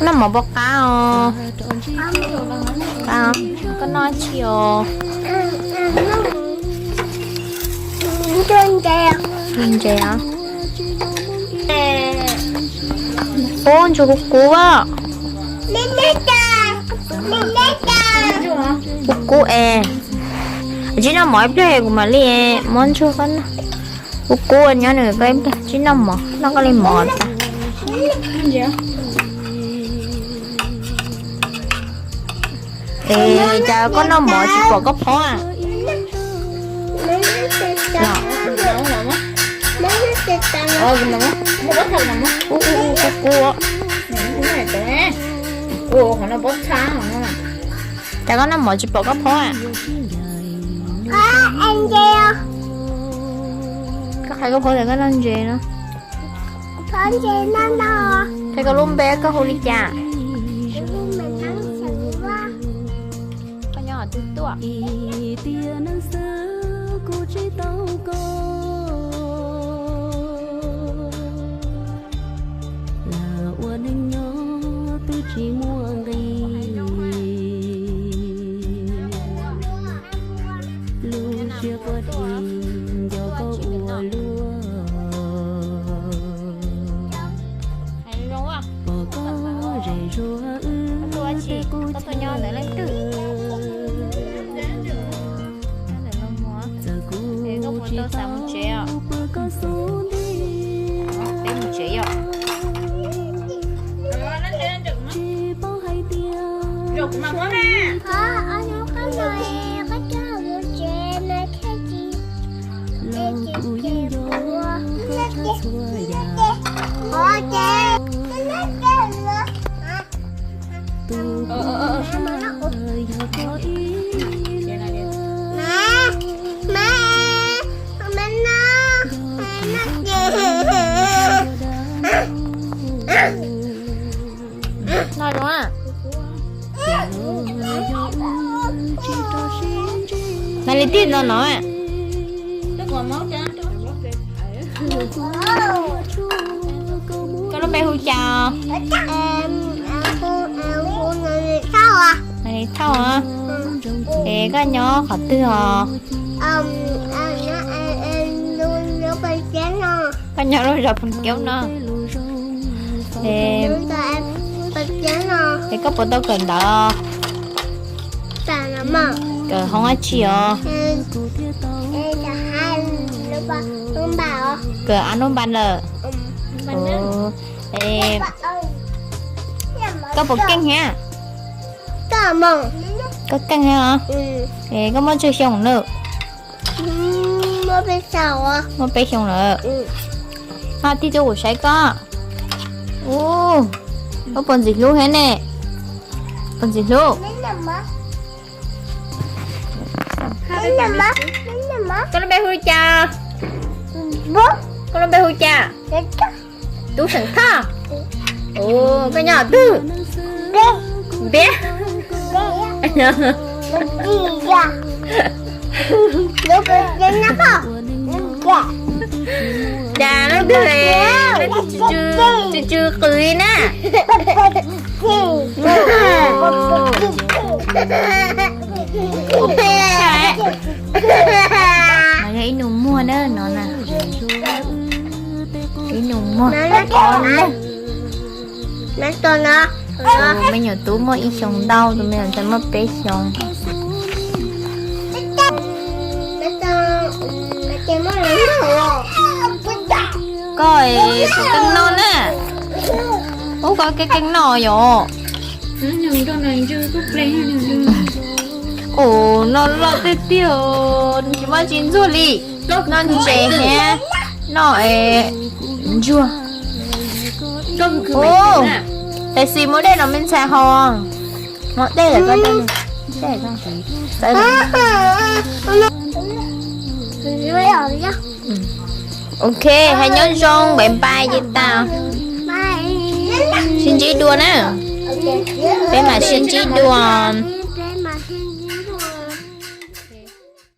Noj mov puas qab os? Qab. Koj noj tsi os? Ntses os. Ub, ntsuag kub kub. Kub kub es. Tsis noj mov ib pliag kuv mam li muab ntsuag koj noj. Kub kub nyob nws koj ib pliag, tsis noj mov, noj koj li mov tas. Es cas koj noj mov tsis pom koj phob a? Kub kub. Cas koj noj mov tsis pom koj phob a? Koj qhia koj phob tias koj noj ntses no. Qhia koj lub npe koj hu li cas? Koj nyob twg tuaj? Ua neej nyob twb tsis muaj nqis, lub siab quaj dhi nco koj ua luaj. Pom koj zem zuag wb tej kub txhij. Txawm kuv tsis tau pw koj xub ntiag, tsis paub hais tias los kuv yeej nco koj tshaj txhua yam. Tus yog koj ib Mas li tij no no. Koj lub npe hu cas? Nws li Thauj os. Es koj nyob qhov twg os? Koj nyob lub zos Phoos Keub no. Es koj puas tau kawm ntawv? Kawm hoob dab tsi os? Kawm a nub npa lawm. Koj puas keej thiab? Koj keej thiab os? Es koj muaj tsawg xyoo lawm? Muaj peb xyoo lawm. Ho tig rau kuv saib koj. Ub, koj puas ntxim hlub thiab ne? Puas ntxim hlub? Koj lub npe hu li cas? Koj lub npe hu li cas? Tub Xeem Thoj. Koj nyob qhov twg? Npiab. Cas leej twg, leej twg tsw tsw qws na? Mas yog ib nus muag na no na. Ib nus muag. Tus me nyuam tub muaj ib xyoos ntau, tus me nyuam ntxhais muaj peb xyoos. Koj es puas keej noj na? Ub, koj keej keej noj yom. Ua no loj tiag tiag, tsis muaj tsis ntxuag li. Noj ntses thiab noj ntsuag. Ub, tab sis muab dej los me ntxhais haus. Muab dej lawm koj. Ok, hais nyob zoo, bye bye ces tag. Sib ntsib dua na. Peb mam sib ntsib dua.